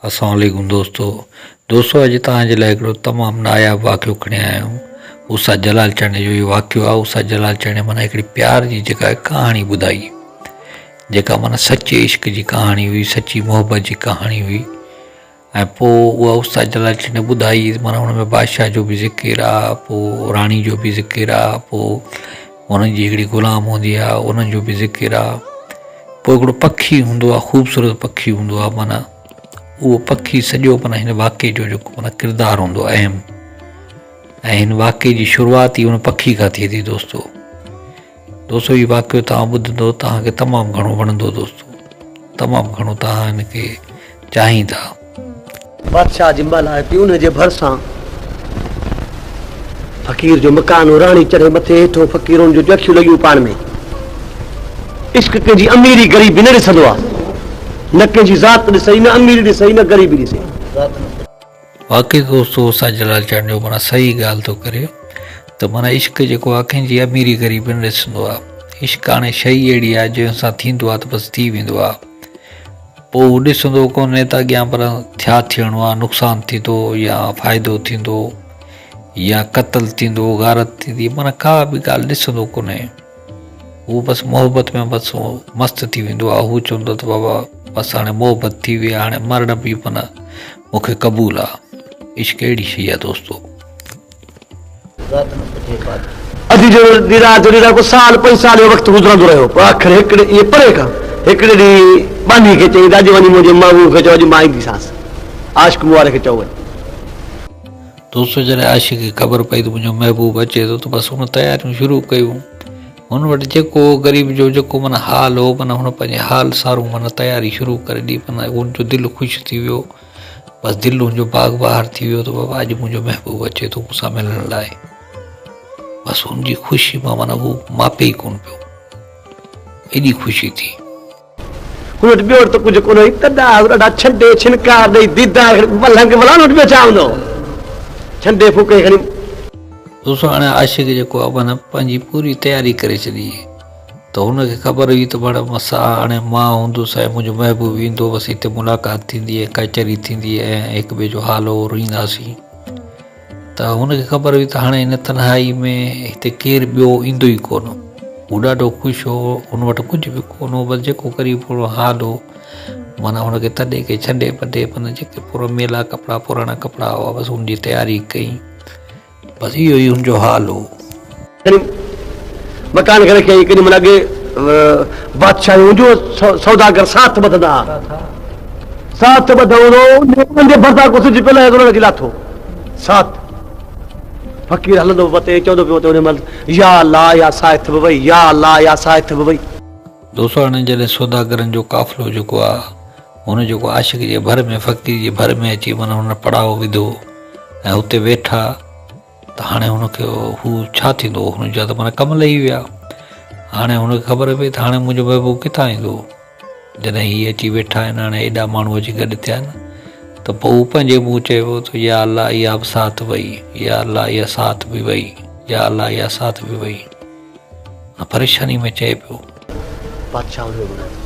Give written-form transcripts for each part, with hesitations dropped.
اسلام عليڪم دوستو دوستو اڄ توهان جي لاء هڪڙو تمام ناياب واقعو کڻي آيا آهيون استاد جلال چانڊيي جو اهو واقعو آهي استاد جلال چانڊيي معنيٰ هڪڙي پيار جي جيڪا ڪهاڻي ٻڌائي جيڪا معنيٰ سچي عشق جي ڪهاڻي هئي سچي محبت جي ڪهاڻي هئي ۽ پوء اها استاد جلال چانڊيي ٻڌائي معنيٰ ان ۾ بادشاهه جو به ذڪر آهي پوء راڻي جو به ذڪر آهي پوء انهن جي هڪڙي غلام هوندي آهي انهن جو به ذڪر آهي پوء هڪڙو پکي هوندو آهي خوبصورت پکي هوندو آهي معنيٰ اهو پکي سڄو معنيٰ هن واقعي جو جيڪو معنيٰ ڪردار هوندو آهي اهم ۽ هن واقعي جي شروعات ئي ان پکي کان ٿئي ٿي دوستو دوستو هي واقعو توهان ٻڌندو توهان کي تمام گهڻو وڻندو دوستو تمام گهڻو توهان هن کي چاهيندا. بادشاهه جي محل آهي پيو ان جي ڀرسان فقير جو مڪان هو راڻي چڙهي مٿي هيٺ هو فقير ان جو اکيون لڳيون پاڻ ۾ عشق ڪنهن جي اميري غريبي نه ڏسندو آهي نه ڪنهن جي ذات ڏسئي نه اميري ڏسئي نه غريبي ڏسئي. واقعي دوستو استاد جلال چانڊيو معنيٰ صحيح ڳالهه ٿو ڪري ته معنيٰ عشق جيڪو آهي ڪنهن جي اميري غريبي نه ڏسندو آهي عشق هاڻي شيء اهڙي آهي جنهن سان ٿيندو آهي ته بس ٿي ويندو آهي پوء هو ڏسندو ڪونهي ته اڳيان پر ڇا ٿيڻو آهي نقصان ٿيندو يا فائدو ٿيندو يا قتل ٿيندو غارت ٿيندي معنيٰ ڪا به ڳالهه ڏسندو ڪونهي هو بس محبت ۾ بس مست ٿي ويندو آهي هو چوندو ته بابا بس هاڻي محبت ٿي وئي هاڻي مرڻ به معنيٰ مون کي قبول آ. عشق اهڙي شيء آ دوستو. اڌ جو رات جو ڏينهن ڪو سال پنج سال اهو وقت گذرندو رهيو پوء آخر هڪڙي ائين پري کان هڪڙي ڏينهن ٻانهي کي چيائين ته اڄ وڃي منهنجي محبوب کي چئو اڄ مان اينديسانس عاشق مون واري کي چئو وڃ. دوستو جڏهن عاشق کي خبر پئي ته منهنجو محبوب اچي ٿو ته بس هن تياريون شروع ڪيون هن وٽ جيڪو هو غريب جو جيڪو معنيٰ حال هو معنيٰ هن پنهنجي حال سارو معنيٰ تياري شروع ڪري ڏي معنيٰ هن جو دل خوش ٿي ويو بس دل هن جو باغ بهار ٿي ويو ته بابا اڄ منهنجو محبوب اچي ٿو مون سان ملڻ لاء بس هن جي خوشي مان معنيٰ هو ماپي ئي ڪونه پيو ايڏي خوشي ٿي. هن وٽ ٻيو ته ڪجهه ڪونه هئي، تڏا ڏاڍا ڇنڊي ڇنڪار ڏئي ديدار کڻي ٻلهنگ ڀلا هن وٽ ٻيو ڇا هوندو هو؟ ڇنڊي ڦوڪي کڻي. دوستو هاڻي عاشق جيڪو آهي معنيٰ پنهنجي پوري تياري ڪري ڇڏي ته هن کي خبر هئي ته معنيٰ مس هاڻي مان هوندس ۽ منهنجو محبوب ايندو بس هتي ملاقات ٿيندي ۽ ڪچهري ٿيندي ۽ هڪ ٻئي جو حال اورينداسين. ته هن کي خبر هئي ته هاڻي هن تنهائي ۾ هتي ڪير ٻيو ايندو ئي ڪونه. هو ڏاڍو خوش هو. هن وٽ ڪجهه به ڪونه هو، بس جيڪو غريب هو حال هو. معنيٰ هن کي تڏي کي ڇنڊي پٽي معنيٰ جيڪي پورا ميلا ڪپڙا پراڻا ڪپڙا هئا بس ان جي تياري ڪئي. بس اهو ئي هن جو حال هو. کڻي مڪان کي رکيائين. ڪيڏي مهل اڳي بادشاهيون هونديون هيون، سوداگر ساٿ ٻڌندا ها. ساٿ ٻڌو هوندو هو، انهن جي ڀرسان ڪو سج پيل آهي ته انهن اچي لاٿو. ساٿ فقير هلندو پيو وتي ۽ چوندو پيو وتي انهي مهل يا الله يا ساٿ به وئي، يا الله يا ساٿ به وئي. دوستو هاڻي جڏهن سوداگرن جو قافلو جيڪو آ هن جيڪو عاشق جي ڀر ۾ فقير جي ڀر ۾ اچي معنيٰ هن پڙاء وڌو ۽ اتي ويٺا ته هاڻي هن کي هو ڇا ٿيندو هن جا ته معنيٰ ڪم لهي ويا هاڻي هن کي خبر پئي ته هاڻي منهنجو محبوب ڪٿان ايندو جڏهن هي اچي ويٺا آهن هاڻي ايڏا ماڻهو اچي گڏ ٿيا آهن ته پوء هو پنهنجي منهن چئبو ته يا الله اها به ساٿ وئي يا الله اها ساٿ به وئي يا الله اها ساٿ به وئي پريشاني ۾ چئي پيو. بادشاهه ان کي ٻڌايو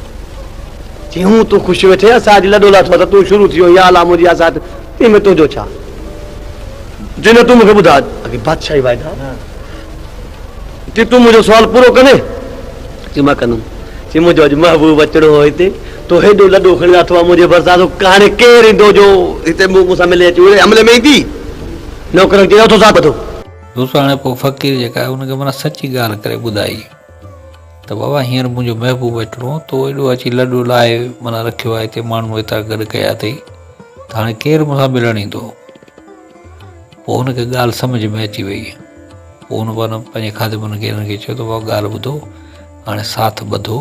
چي هون تون خوش ويٺي اسان اڄ لڏو لاٿو آهي ته تون شروع ٿي ويو يا الله منهنجي اها ساٿ تنهن ۾ تنهنجو ڇا چي نه تون مون کي ٻڌاء اڳي بادشاهي واعدا چي تون منهنجو سوال پورو ڪندين چي مان ڪندم چي منهنجو اڄ محبوب اچڻو هو هتي تو هيڏو لڏو کڻي لاٿو آهي منهنجي ڀرسان سو هاڻي ڪير ايندو جو هتي مون سان ملي اچي اهڙي حملي ۾ ايندي نوڪرن کي چيو اٿو ساٿ ٻڌو دوستو هاڻي پوء فقير جيڪا آهي ان کي معنيٰ سچي ڳالهه ڪري ٻڌائي ته بابا هينئر منهنجو محبوب اچڻو هو تو ايڏو اچي لڏو لاهي معنيٰ رکيو آهي هتي ماڻهو ايترا گڏ ڪيا اٿئي ته هاڻي ڪير مون سان ملڻ ايندو پوء هن کي ڳالهه سمجهه ۾ اچي وئي پوء هن معنيٰ پنهنجي خادمن کي هنن کي چيو ته بابا ڳالهه ٻڌو هاڻي ساٿ ٻڌو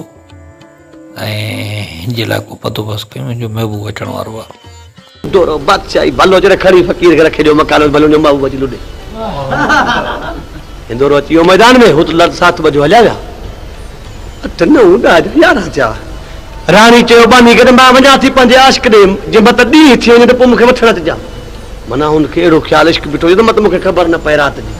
۽ هن جي لاء ڪو بندوبست ڪيون هن جو محبوب اچڻ وارو آهي. دورو بادشاهي ڀلو جڏهن کڻي فقير کي رکي ڏيو مڪان ۾ ڀلو جو محبوب اچي لڏي. هندورو اچي ويو ميدان ۾ هوت لڙ ساٿ ٻڌيو هليا ويا. اٺ نو ڏهه جا يارهن ٿيا. راڻي چيو ٻانهي کي ته مان وڃان ٿي پنهنجي عاشق ڏي جي مت ڏينهن ٿي وڃي ته پوء مون کي وٺڻ اچجان. معنيٰ هن کي اهڙو خيال عشق بيٺو هجي ته مت مون کي خبر نه پئي رات جي.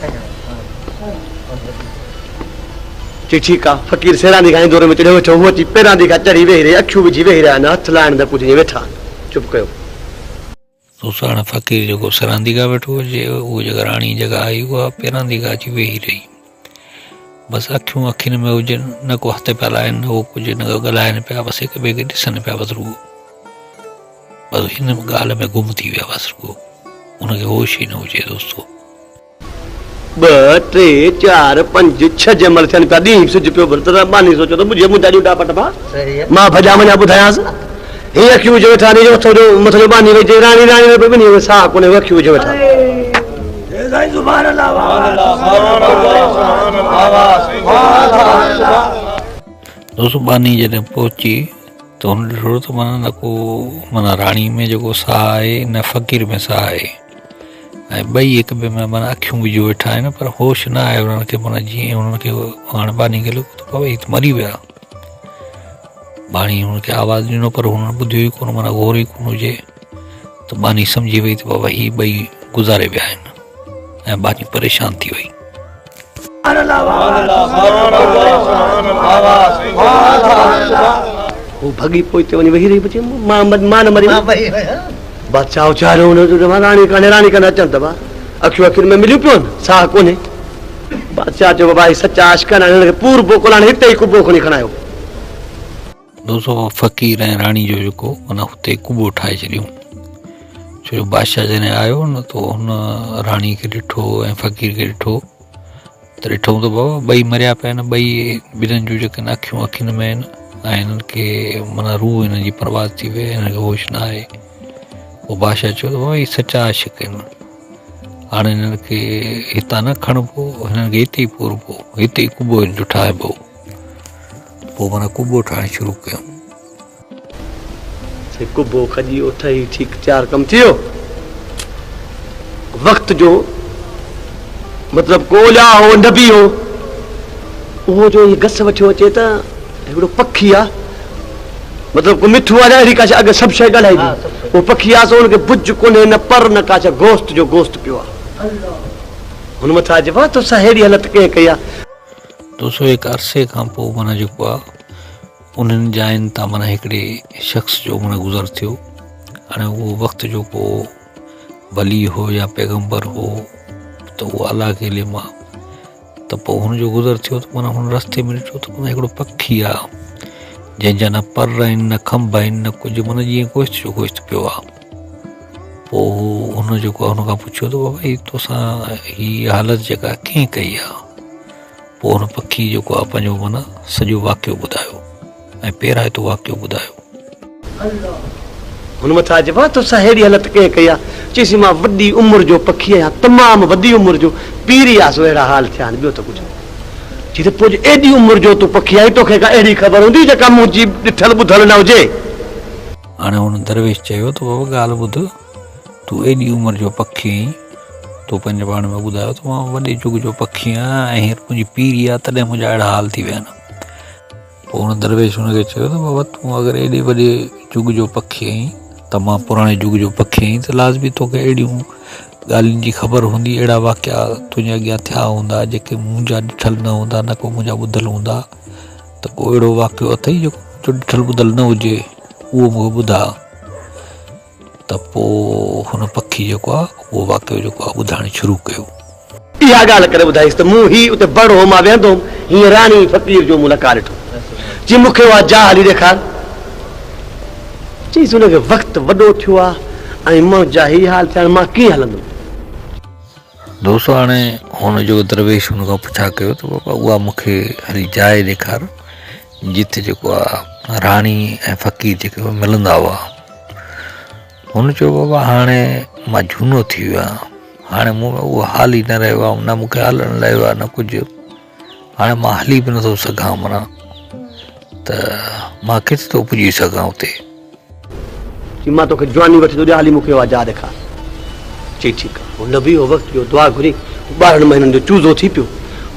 چي ٺيڪ آ. فقير سيراندي کان هندوري ۾ چڙهيو ويٺو هو اچي پيراندي کان چڙهي ويهي رهي اکيون وجهي ويهي رهيا نه هٿ لائڻ نه ڪجهه ائين ويٺا چپ ڪيو. دوستو هاڻي فقير جيڪو سراندي کان ويٺو هجي اهو جيڪا راڻي جيڪا آئي اها پيراندي کان اچي ويهي رهي. بس اکيون اکين ۾ هجن نه ڪو هٿ پيا لائن نه ڪو ڪجهه نه ڪو ڳالهائن پيا بس هڪ ٻئي کي ڏسن پيا بس رڳو بس ان ڳالهه ۾ گم ٿي ويا بس رڳو ان کي هوش ئي نه هجي دوستو. ٻه، ٽي، چار، پنج، ڇهه جنهن مهل ٿين پيا ڏينهن سج پيو اڀري ته ٻانهي سوچيو ته منهنجي منهنجا ڄوٽا پٽبا مان ڀڄان وڃان ٻڌايانس. هي اکيون وجهي ويٺا ني جو مٿو جو مٿو جو ٻانهي وئي چئي راڻي راڻي نه ٻنهي ۾ ساهه ڪونهي هو اکيون وجهي ويٺا. دوست ٻانهي جڏهن پهچي ته هن ڏٺو ته معنيٰ نه ڪو معنيٰ راڻي ۾ جيڪو ساهه آهي نه فقير ۾ ساهه آهي ۽ ٻئي هڪ ٻئي ۾ معنيٰ اکيون وجهي ويٺا آهن پر هوش نه آهي انهن کي معنيٰ جيئن انهن کي هاڻي ٻانهي کي لڳو ته بابا هي ته مري ويا ٻانهي هن کي آواز ڏنو پر هن ٻڌيو ئي ڪونه معنيٰ غور ئي ڪونه هجي ته ٻانهي سمجهي وئي ته بابا هي ٻئي گذاري ويا آهن ۽ ٻانهي پريشان ٿي وئي. هو ڀڳي پوئتي وڃي ويهي رهي بچي مان مان نه مري بادشاهه اچاريو هن جو راڻي ڪانهي راڻي ڪانهي اچن ته با اکيون اکين ۾ مليون پيون ساهه ڪونهي بادشاهه چيو بابا هي سچا عاشق آهن هنن کي پوربو ڪونه هاڻي هتي ئي قبو کڻي کڻايو. دوستو فقير ۽ راڻي جو جيڪو معنيٰ هتي قبو ٺاهي ڇڏيون ڇو جو بادشاهه جڏهن آيو نه ته هن راڻي کي ڏٺو ۽ فقير کي ڏٺو ته ڏٺو ته بابا ٻئي مريا پيا آهن ٻئي ٻنهن جون جيڪي اکيون اکين ۾ آهن ۽ هنن کي معنيٰ روح هنن جي پرواز ٿي وئي هنن کي هوش نه آهي پوء بادشاهه چيو ته بابا هي سچا عاشق آهن هاڻي هنن کي هتان نه کڻبو هنن کي هتي ئي پوربو هتي ئي قبو هن جو ٺاهبو پوء معنيٰ قبو ٺاهڻ شروع ڪيائون. سائين قبو کڄي ويو ٺهي ٺيڪ تيار ڪم ٿي ويو وقت جو مطلب ڪو اولياء هو نبي هو اهو جو هي گس وٺيو اچي ته هڪڙو پکي آ مطلب ڪو مٺو آ يا اهڙي ڪا شيء اڳ سڀ شيء ڳالهائبي اهو پکي آ سو ان کي بج ڪونهي نه پر نه ڪا شيء گوشت جو گوشت پيو آ هن مٿان اچي واهه توسان ههڙي هلت ڪنهن ڪئي آ. دوستو هڪ عرصي کان پوء معنيٰ جيڪو آ انهن جاين تان معنيٰ هڪڙي شخص جو معنيٰ گذر ٿيو هاڻي اهو وقت جو ڪو ولي هو يا پيغمبر هو ته اهو الله کي علم آ ته پوء هن جو گذر ٿيو ته معنيٰ هن رستي ۾ ڏٺو ته معنيٰ هڪڙو پکي آ جنهن جا نه پر آهن نه کنڀ آهن نه ڪجهه معنيٰ جيئن گوشت جو گوشت پيو آ پوء هن جيڪو آ هن کان پڇيو ته بابا هي توسان هي حالت جيڪا ڪنهن ڪئي آ پوء هن پکي جيڪو آ پنهنجو معنيٰ سڄو واقعو ٻڌايو ۽ پيرائتو واقعو ٻڌايو. هن مٿان چيو، واهه توسان ههڙي هلت ڪنهن ڪئي آ؟ چيس، مان وڏي عمر جو پکي آهيان، تمام وڏي عمر جو، پيري آ سو اهڙا حال ٿيا آهن، ٻيو ته ڪجهه نه. چي ته پوء جو ايڏي عمر جو تون پکي آهين، توکي ڪا اهڙي خبر هوندي جيڪا منهنجي ڏٺل ٻڌل نه هجي؟ هاڻي هن درويش چيو ته بابا ڳالهه ٻڌ، تون ايڏي عمر جو پکي آهين، تو پنهنجي پاڻ ۾ ٻڌايو ته مان وڏي جڳ جو پکي آهيان ۽ هينئر منهنجي پيري آ، تڏهن منهنجا اهڙا حال ٿي ويا آهن. پوء ان درويش هن کي چيو ته بابا تون اگر ايڏي وڏي جڳ جو پکي آهين، تمام پراڻي جڳ جو پکي آهين ته لازمي توکي اهڙيون ڳالهين جي خبر هوندي، اهڙا واقعا تنهنجي اڳيان ٿيا هوندا جيڪي منهنجا ڏٺل نه هوندا نه ڪو منهنجا ٻڌل هوندا ته ڪو اهڙو واقعو اٿئي جيڪو منهنجو ڏٺل ٻڌل نه هجي اهو مون کي ٻڌاء. ته پوء هن پکي جيڪو آهي اهو واقعو جيڪو آهي ٻڌائڻ شروع ڪيو. اها ڳالهه ڪري ٻڌائيس ته مون هي اتي بڙ هو مان ويهندو هوم، هيئن راڻي فقير جو مون لقاء ڏٺو. چي مون کي اها جاء هلي ڏيکار. چيس ان کي وقت وڏو ٿيو آهي ۽ منهنجا هي حال ٿيا آهن مان ڪيئن هلندم. دوستو هاڻي هن جيڪو درويش هن کان پڇا ڪيو ته بابا اها مون کي هلي جاء ڏيکار جتي جيڪو آهي راڻي ۽ فقير جيڪي ملندا هئا. هن چيو بابا هاڻي مان جهونو ٿي ويو آهيان هاڻي مون ۾ اهو حال ئي نه رهيو آهي نه مون کي هلڻ رهيو آهي نه ڪجهه هاڻي مان هلي به نٿو سگهان معنيٰ ته مان ڪٿي ٿو پڄي سگهان اتي. چي مان توکي جواني وٺي ٿو ڏيان هلي مون کي اها جاء ڏيکار. چئي ٺيڪ آهي. هو نبي هو وقت جو دعا گهري هو 12 مهينن جو چوزو ٿي پيو.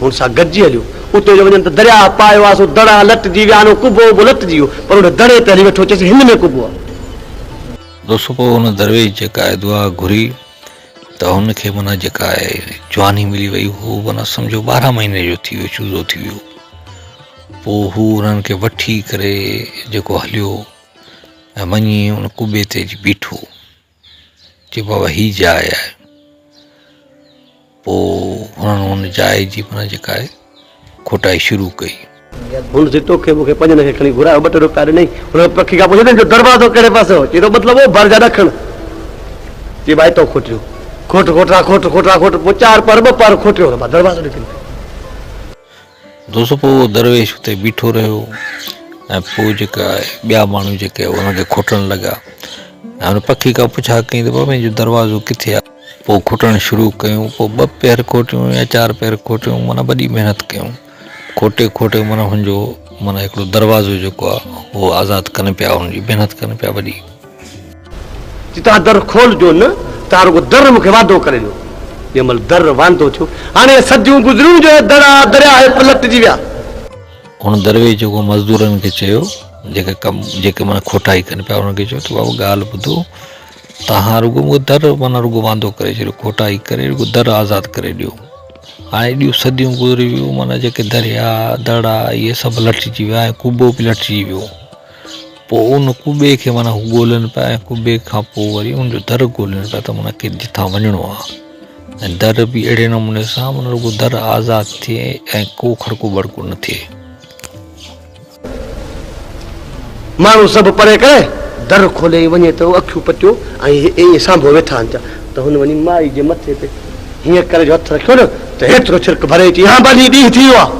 هن سان گڏجي هليو. اتي جو وڃن ته درياهه پايو آ سو دڙا لٽجي ويا آهن قبو به لٽجي ويو پر ان دڙي تي هلي ويٺو چيس هن ۾ قبو آ. دوستو پوء ان درويش جيڪا آهي دعا گهري ته هن کي معنيٰ جيڪا آهي جواني ملي وئي هو معنيٰ سمجهو 12 مهيني جو ٿي ويو چوزو ٿي ويو پوء هو انهن کي وٺي ڪري جيڪو هليو ۽ وڃي ان قبي تي اچي بيٺو. چي بابا هي جاء آهي. پوء هنن ان جاء جي معنيٰ جيڪا آهي کوٽائي شروع ڪئي. هن چيو، توکي مون کي پنجن کي کڻي گهرايو، ٻه ٽي روپيا ڏنئي. هن پکي کان پڇيو ته هن جو دروازو ڪهڙي پاسي هو؟ چي ٿو مطلب اوڀر جا ڏکڻ. چي ڀائي تو کوٽيو. کوٽ کوٽرا کوٽ کوٽرا کوٽ پوء چار پهر ٻه پهر کوٽيو هن مان دروازو نڪري پيو. دوستو پوء اهو درويش اتي بيٺو رهيو ۽ پوء جيڪا ٻيا ماڻهو جيڪي ان کي کوٽڻ لڳا ۽ ان پکي کان پڇا ڪئي ته بابا هن جو دروازو ڪٿي آهي؟ پوء کوٽڻ شروع ڪيون پوء ٻه پهر کوٽيون يا چار پهر کوٽيون معنيٰ وڏي محنت ڪيون کوٽي کوٽي معنيٰ هن جو معنيٰ هڪڙو دروازو جيڪو آهي اهو آزاد ڪن پيا ان جي محنت ڪن پيا وڏي. چي توهان در کولجو نه، توهان رڳو در مون کي واندو ڪري ڏيو. جنهن مهل در واندو ٿيو، هاڻي صديون گذريون جو اهي دڙا درياهه پلٽجي ويا. هن درويش جيڪو مزدورن کي چيو، جيڪي ڪم جيڪي معنيٰ کوٽائي ڪن پيا، انهن کي چيو ته بابا ڳالهه ٻڌو، توهان رڳو مون کي در معنيٰ رڳو واندو ڪري ڇڏيو، کوٽائي ڪري رڳو در آزاد ڪري ڏيو. هاڻي ايڏيون صديون گذري ويون، معنيٰ جيڪي درياهه، دڙا اهي سڀ لٽجي ويا ۽ قبو به لٽجي ويو. پوء ان قبي کي معنيٰ هو ڳولين پيا ۽ قبي کان پوء وري ان جو در ڳولين پيا ته معنيٰ ڪي جتان وڃڻو آهي ۽ در به اهڙي نموني سان معنيٰ رڳو در آزاد ٿئي ۽ ڪو کڙڪو ٻڙڪو نه ٿئي. ماڻهو سڀ پري ڪري در کولي ۽ وڃي ته اکيون پٽيو ۽ ائين سانڀو ويٺا آهن ته هن وڃي مائي جي مٿي تي هيئن ڪري جو هٿ رکيو نه ته هيترو ڇرڪ ڀري چي هان ڀلي ڏينهن ٿي ويو آهي.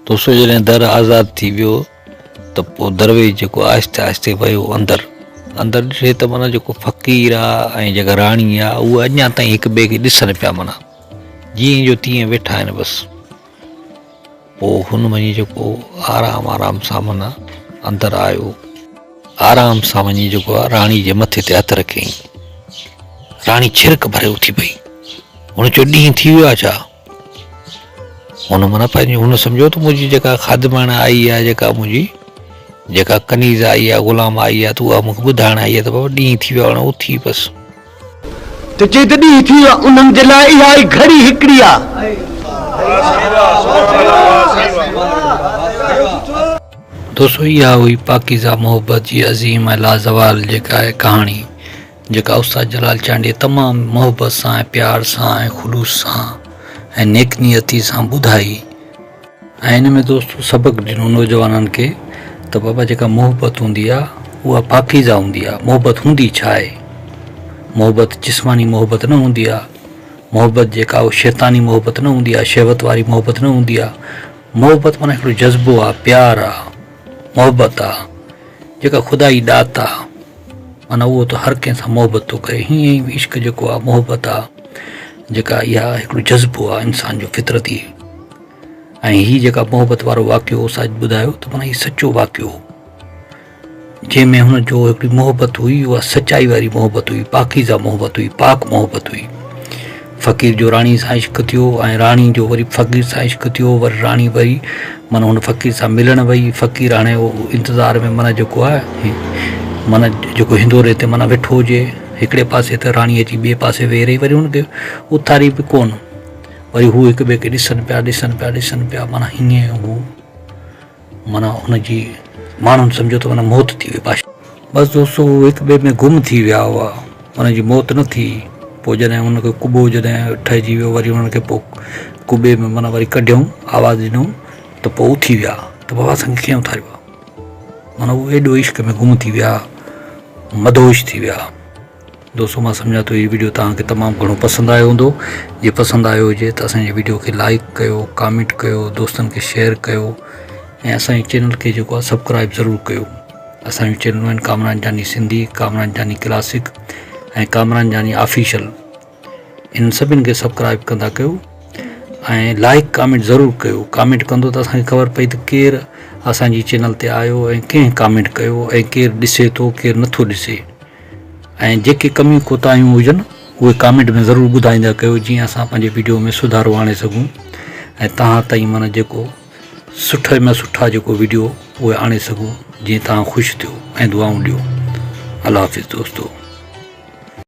دوستو جڏهن در آزاد ٿي ويو ته پوء درويش جيڪو آهستي آهستي ويو اندر. اندر ڏٺي ته معنيٰ جيڪو فقير آ ۽ جيڪا راڻي آ اهي اڃا تائين هڪ ٻئي کي ڏسن پيا معنيٰ جيئن جو تيئن ويٺا آهن بس. پوء هن وڃي جيڪو آرام آرام سان معنيٰ اندر آيو. آرام سان وڃي جيڪو آ راڻي جي مٿي تي هٿ رکيائين. راڻي ڇرڪ ڀري اٿي پئي. هن چيو ڏينهن ٿي ويو آ ڇا؟ هن معنيٰ پنهنجي هن سمجهيو ته منهنجي جيڪا خادماڻ آئي آهي جيڪا منهنجي جيڪا ڪنيز آئي آهي غلام آئي آهي ته اها مونکي ٻڌائڻ آئي آهي ته بابا ڏينهن ٿي ويو هاڻي اٿي بس. ته چئي ته ڏينهن ٿي ويو آهي انهن جي لاء اها ئي گهڙي هڪڙي آهي. دوستو اها هئي پاڪيزه محبت جي عظيم ۽ لازوال جيڪا آهي ڪهاڻي. جيڪا استاد جلال چانڊيي تمام محبت سان ۽ پيار سان ۽ خلوص سان ۽ نيڪ نيتي سان ٻڌائي ۽ ان ۾ دوستو سبق ڏنو نوجوانن کي ته بابا جيڪا محبت هوندي آ اها پاڪيزه هوندي آ محبت هوندي ڇا آهي محبت جسماني محبت نه هوندي آ محبت جيڪا اها شيطاني محبت نه هوندي آ شهوت واري محبت نه هوندي آ محبت معنيٰ هڪڙو جذبو آ پيار آ محبت آ جيڪا خدائي ڏات آ معنيٰ اهو ته هر ڪنهن سان محبت ٿو ڪري هيئن ئي عشق جيڪو آ محبت آ جيڪا اها هڪڙو جذبو آ انسان جو فطرتي ۽ هي جيڪا محبت وارو واقعو استاد ٻڌايو ته معنيٰ هي سچو واقعو هو جنهن ۾ هن جو هڪڙي محبت هئي اها سچائي واري محبت هئي پاڪيزه محبت هئي پاڪ محبت هئي فقير جو راڻي سان عشق ٿيو ۽ راڻي جو وري فقير سان عشق ٿيو وري راڻي وري معنيٰ هن فقير سان ملڻ وئي فقير هاڻي انتظار ۾ معنيٰ جيڪو آهي معنيٰ جيڪو هندوري تي معنيٰ ويٺو هجي هڪڙي پاسي ته راڻي اچي ٻئي پاسي ويهي رهي وري هن کي اٿاري به ڪونه وري هو هڪ ٻئي کي ڏسن پيا ڏسن پيا ڏسن پيا معنيٰ هيئن هو معنيٰ هن جي ماڻهن سمجهيو ته معنيٰ موت ٿي وئي بادشاهه. بس دوستو هو هڪ ٻئي ۾ گم ٿي ويا هئا انهن جي موت نه ٿي پوء جڏهن هن کي قبو جڏهن ٺهجي ويو وري انهن کي پوء قبي ۾ معنيٰ وري ڪڍيائون آواز ڏنائون ته پوء اٿي ويا ته بابا اسان کي ڪنهن اٿاريو آهي معنيٰ هو ايڏو عشق ۾ گم ٿي ويا مدهوش ٿي ويا. دوستو مان سمجهان ٿو هي ويڊيو توهان کي تمام گهڻو پسند آيو هوندو جي پسند آيو هجي ته اسان جي ويڊيو کي لائڪ ڪيو ڪامينٽ ڪيو دوستن کي شيئر ڪيو ۽ اسان جي چينل کي جيڪو آهي سبسڪرائب ضرور ڪيو اسان جون چينلون آهن ڪامران جاني سنڌي ڪامران جاني ڪلاسڪ ۽ ڪامران جاني آفيشل انهن سڀن کي سبسڪرائب ڪندا ڪيو ۽ لائڪ ڪامينٽ ضرور ڪيو ڪامينٽ ڪندو ته اسان کي خبر پئي ته ڪير اسان جي چينل تي آيو ۽ ڪنهن ڪامينٽ ڪيو ۽ ڪير ڏسي ٿو ڪير نٿو ڏسي ۽ جيڪي ڪميون ڪوتاهيون هجن اهي ڪامينٽ ۾ ضرور ٻڌائيندا ڪيو جيئن اسان پنهنجي ويڊيو ۾ سڌارو آڻي سگهون ۽ توهان تائين معنيٰ جيڪو سٺي ۾ سٺا جيڪو ويڊيو اهي آڻي سگهون جيئن توهان خوش ٿيو ۽ دعائون ڏيو الله حافظ دوستو.